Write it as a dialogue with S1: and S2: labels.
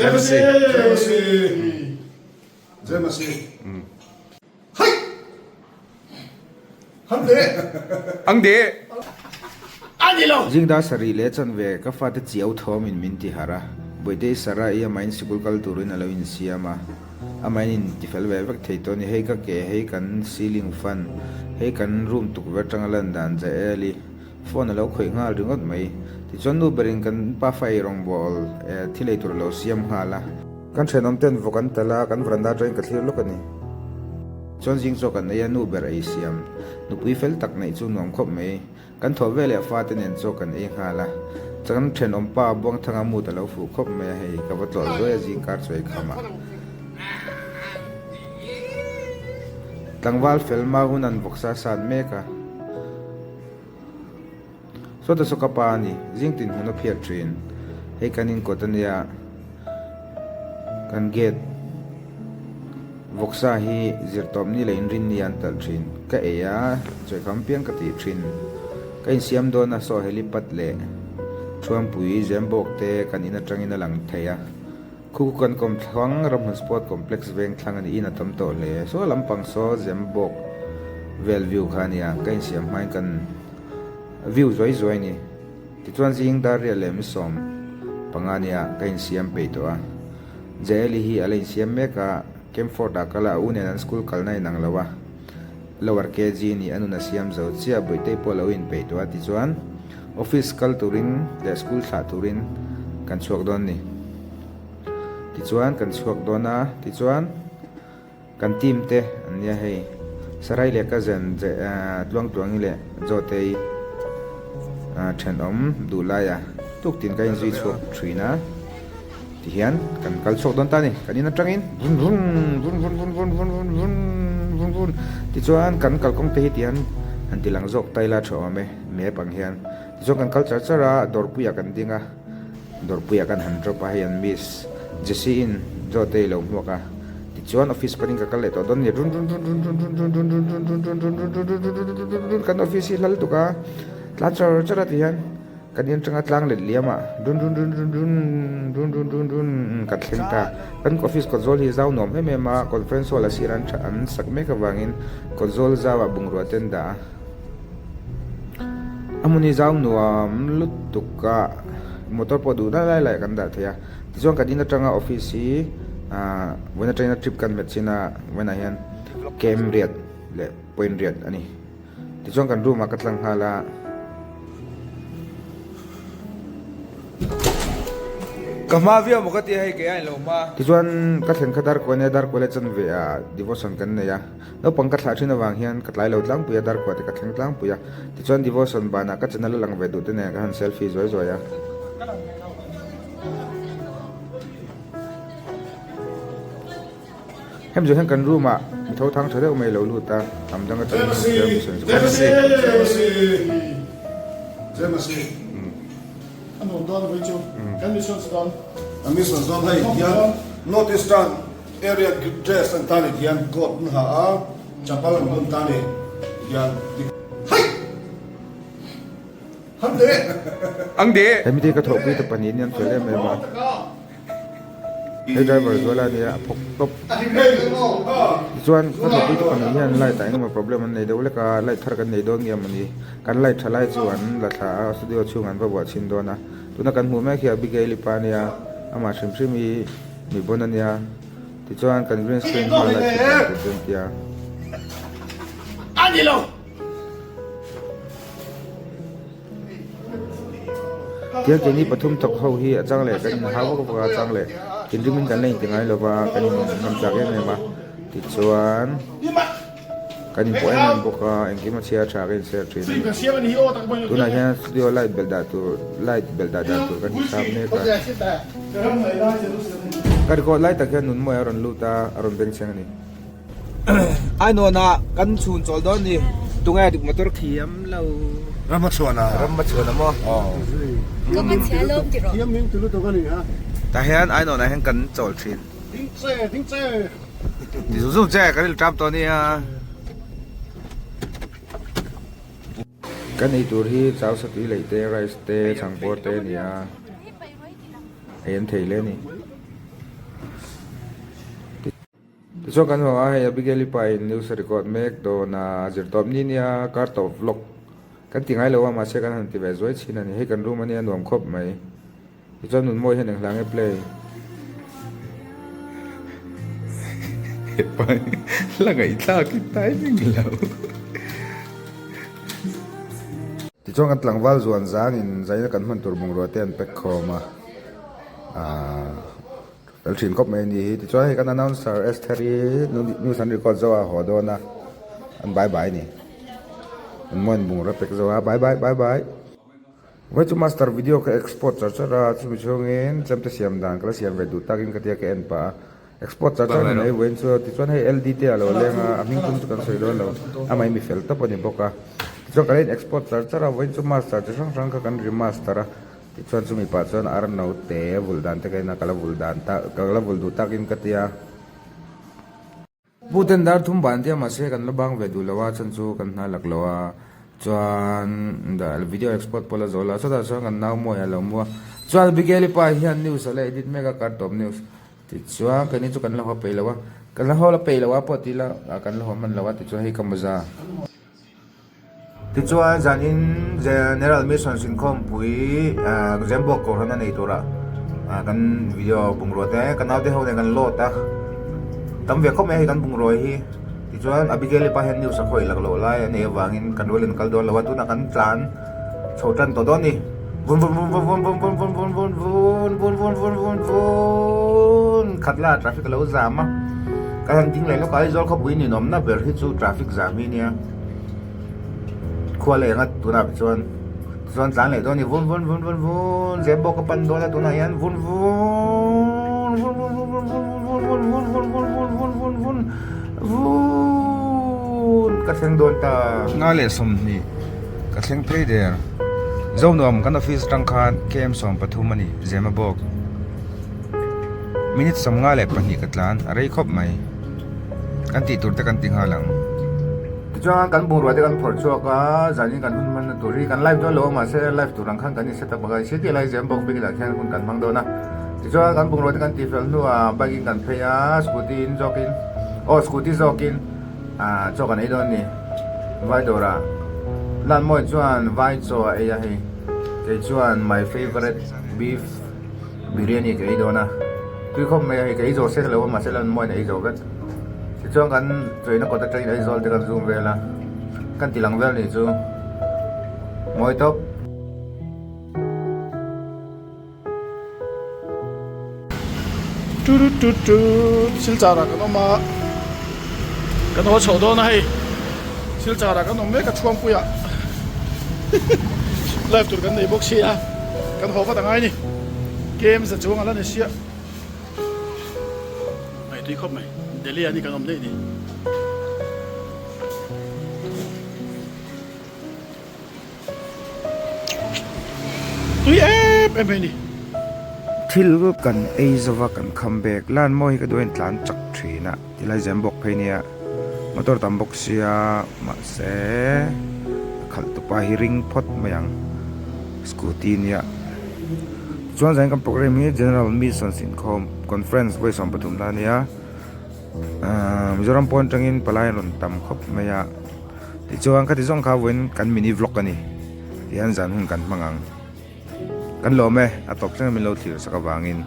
S1: Jemasi.
S2: Jemasi. Jemasi. Hai. Han de.
S1: Ang de.
S2: Ani lo.
S3: Zingdar sarih leh chanve ka fate chiau thawmin min ti harh a, Bawihtei Sarah i amahin sikul kal turin a lo insiam a, amahin in tifel ve vek thei tawh a ni. Hei ka ke, hei kan ceiling fan, hei kan room tukverh atanga lan dan Jael-i Phone a lo khawih nghal ringawt mai. Tichuan nu berin kan pafa ei rawngbawl thil ei tur a lo siam nghal a. Kan thenawm ten vawk an tal a, kan veranda atangin ka thlir lawk a ni. Chuan zing chaw kan ei a, nu ber ei siam. Nupui fel tak neih chu nuam khawp mai. Kan thawh veleh fate nen chaw kan ei nghal a. Kan thenawm pa Buangthanga mood a lo fuh khawp mai a, hei ka va tlawh zuai a zing kar chaw ei kham a. Tlangval fel ma hun an vawksa sat mek a. Sawta saw ka pa a ni, zing tin hmun a phiat thin. Hei kan inkawt a nia, kan gate vawksa hi zirtawpni leh inrinni an talh thin. Ka ei a, chawihkham piang ka tih thin. Ka insiam dawn a, saw helipad leh Thuampui, Zembawk te kan in atangin a lang thei a. Khu kan kawmthlang Ramhmun Sport Complex veng thlang a niin a tam tawh hle. Saw lampang saw Zembawk vel view kha a nia, ka insiam hmain kan view zuai zuai a ni. Tichuan zing dar riat leh misawm panga nia ka insiam peih tawh a. Jael-i hi a la insiam mek a, Camford ah kal a, a u nen an school kalna inang lo a. Lower KG nih a nun a siam zo chiah, Bawihtei pawh a lo inpeih tawh a, tichuan office kal turin leh school thlah turin kan chhuak dawn ni. Tichuan kan chhuak dawn a, tichuan kan team te an nia hei, Sarai leh cousin Tluangtluangi leh Zawtei thenawm duh laia tuktin ka inzui chhuak thin a. Tihian kan kal chhuak dawn ta a ni. Kan in atangin vun vun vun vun vun vun vun vun vun vun vun tichuan kan kalkawng te hi tihian han ti lang zawk ta ila tha awm e map ang hian. Tichuan kan kal char char a, dawrpuiah kan ding a, dawrpuiah kan han drop a, hei an miss Jessie in Joe te i lo hmuak a. Tichuan office panin ka kal leh tawh dawn a ni. Run run run run run run run run run run run run run run run run run run run run kan office hi hlal tuk a, tlan char char a tihian. Kan in atanga tlang let liam ah run run run run run run run run run kan thleng ta. Kan office kawt zawl hi zau nuam em em a, conference hall a sir an tha an sak mek avangin kawt zawl zau ah bungrua te an dah a. A hmun hi zau nuam lutuk a, motor pawh duh lai lai kan dah thei a. Tichuan kan in atanga office hi ah vawiin atangin a trip kan hmet chin a, vawiinah hian kem riat leh point riat a ni. Tichuan kan room ah ka tlang nghal a.
S1: Ka hma viau maw ka ti a hei kei a inlo hma.
S3: Tichuan ka thlen kha Darkua nia Darkua leh chanve ah devotion kan nei a. Naupang ka thlah thin avang hian ka tlai lo tlangpui a Darkua te ka thleng tlangpui a. Tichuan devotion banah ka channel a lang ve duh te nen ka han selfie zuai zuai a. Hemi zawh hian kan room ah mi tho thang tha deuh mai lo lut a, hnam dang atangin hmun tlem mi sawn Hemi te ka thawhpui ta pahnih in an fel em em a. Hei driver zual a nia a phawk tawp. Tichuan ka thawhpui te pahnih hian light ah engemaw problem an nei deuh lek a, light thar kan nei dawn nge mawni. Kan light tha lai chu an la thla a, studio chhung an va buah chhin dawn a. Tuna kan hmuh mek hi Abigail-i pa a nia, amah hrim hrim hi mi bon a nia. Tichuan kan green screen hmaa light chhut dan tur chu an ti a. Tiang keini pathum thawk ho hi a chang leh kan inhau vak vak a, a chang leh thinrim in kan la inti ngai lo va, kan in ngam chak em em a, tichuan kan inpawh em em bawk a, engkim a chhia tha ka inser thin a ni. Tunah hian studio light belh dah tur light belh dah dan tur kan inchhap mek a. Ka record lai tak hian Nunmawia a rawn lut a, a rawn bengchheng a ni.
S1: Ainawn ah kan chhun chawl dawn ni tunge dik motor thiam lo
S2: Rama chhuan a
S1: Rama chhuan a maw
S3: Tah hian Ainawn ah hian kan chawl thin Ti zung zung che kan ilṭam tawh ania. Kan ei tur hi chau satui leih te rice te chhang bawr te a ni a, ei an thei hle a ni. Tichuan kan hmu a, hei Abigail-i pa in news a record mek dawn a, a zir tawp ni nia, kar tawp vlog kan ti ngai lo a, mahse kan han ti ve zuai chin a ni. Hei kan room a nia nuam khawp mai. Tichuan nunmawi hian eng hla nge play? Hepa hi la ngaihthlak in timing lo. Tichuan kan tlangval zuan zangin zaina kan hman tur bungrua te an pack khawm a, aah fel thin khawp mai a ni hi. Tichuan hei kan announcer Esther hi news an record zo a haw dawn a, an bye bye a ni. An mawiin bungrua pack zo a, bye bye bye bye. Vawi chu master video ka export char char a, chumi chhungin chemte siam dan ka la siam ve duh takin ka tia ka en pah a, export char char ni mai vawiin chu tichuan hei LD te a lo leng a, a hming tum chu kan sawi dawn lo, amah hi mi fel tawp a ni bawk a, tichuan ka la in export char char a, vawiin chu master chi hrang hrang kha kan remaster a, tichuan chumi pah chuan ar note vulh dan te ka en a, ka la vulh dan tak ka la vulh duh takin ka tia. Pu ten dar thum ban tia mahse kan la bang ve duh lo a chhan chu kan hna lak lo a chuan video export pawh la zo lo a chutah chuan kan nau mawi a lo mu a chuan Abigail-i pa hian news a la edit mek a kar tawp news tichuan keini chu kan la haw peih lo a kan la haw la peih lo a pawh ti ila kan la haw hman lo a tichuan hei ka mawza. Tichuan zanin General Mission Sinkhawmpui Zembawk Kohhran a nei turah kan video bungrua te kan naute ho nen kan load a, tam ve khawp mai a hei kan bungrua hi. Tichuan Abigail-i pa hian news a khawih lak loh lai a neih avangin kan rualin kal dawn lo a, tunah kan tlan chho tan tawh dawn a ni. Vun vun vun vun vun vun vun vun vun vun vun vun vun vun vun khat la traffic a lo zam a, ka han ding leh lawk a, Aizawl khawpui ninawmna ber hi chu traffic zam hi nia. Khua leh anga tunah chuan chuan tlan leh dawn a ni vun vun vun vun vun zep bawk a pan dawn a tunah hian vun vun vun vun vun vun vun vun vun vun vun vun vun vun vun vun ka thleng dawn ta. Nga leh 20 ka thleng phei der Zonuam kan office atang khan KM 13 a ni Zema bawk minute 52 ka tlan a rei khawp mai. Kan tih tur te kan ti nghal ang. Tichuan kan bungrua te kan phawrh chhuak a, zanin kan hun hmanna tur hi kan live dawn lo a mahse live tur ang khan kan in set up a, city lai zem bawk bik lah khian hun kan hmang dawn a. Tichuan kan bungrua te kan tih fel hnuah bike in kan phei a, scooty in zawk in aw scooty zawk in ah chaw kan ei dawn a ni. Vai dawrah Lanmawi chuan vai chaw a ei a hei, kei chuan my favourite beef. Biryani ka ei dawn a, tui khawp mai a hei ka ei zo sek lo a mahse lan mawiin a ei zo vek. Tichuan kan chawina kawt atangin Aizawl te kan zoom vel a, kan ti lang vel nih chu mawi tawp.
S4: Tu tu tu Silchar ah kan awm a, kan haw chhoh dawn a hei Silchar ah kan awm mek a Chhuangpuia live tur kan nei bawk sia. Kan haw vat angai ni. Game za chuang ala ni sia. Mai tui khawp mai. Delhi ah ni kan awm daih ni. Tui em em mai ni.
S3: Thil kan ei zova kan kham bek lan maw hi ka duh a in tlan chak thin a tilai zem bawk phei nia motor tam bawk sia mahse a khalh tupa hi ring phawt mai ang scooty nia tichuan zanin kan programme hi general missions inkhawm conference vawi 13 na ania ahh mizoram pawn atangin palai an rawn tam khawp mai a tichuan khati zawng kha vawiin kan mini vlog a ni tihian zan hun kan hmang ang. Kan lawm e, a tawp thleng min lo thlir sak avangin.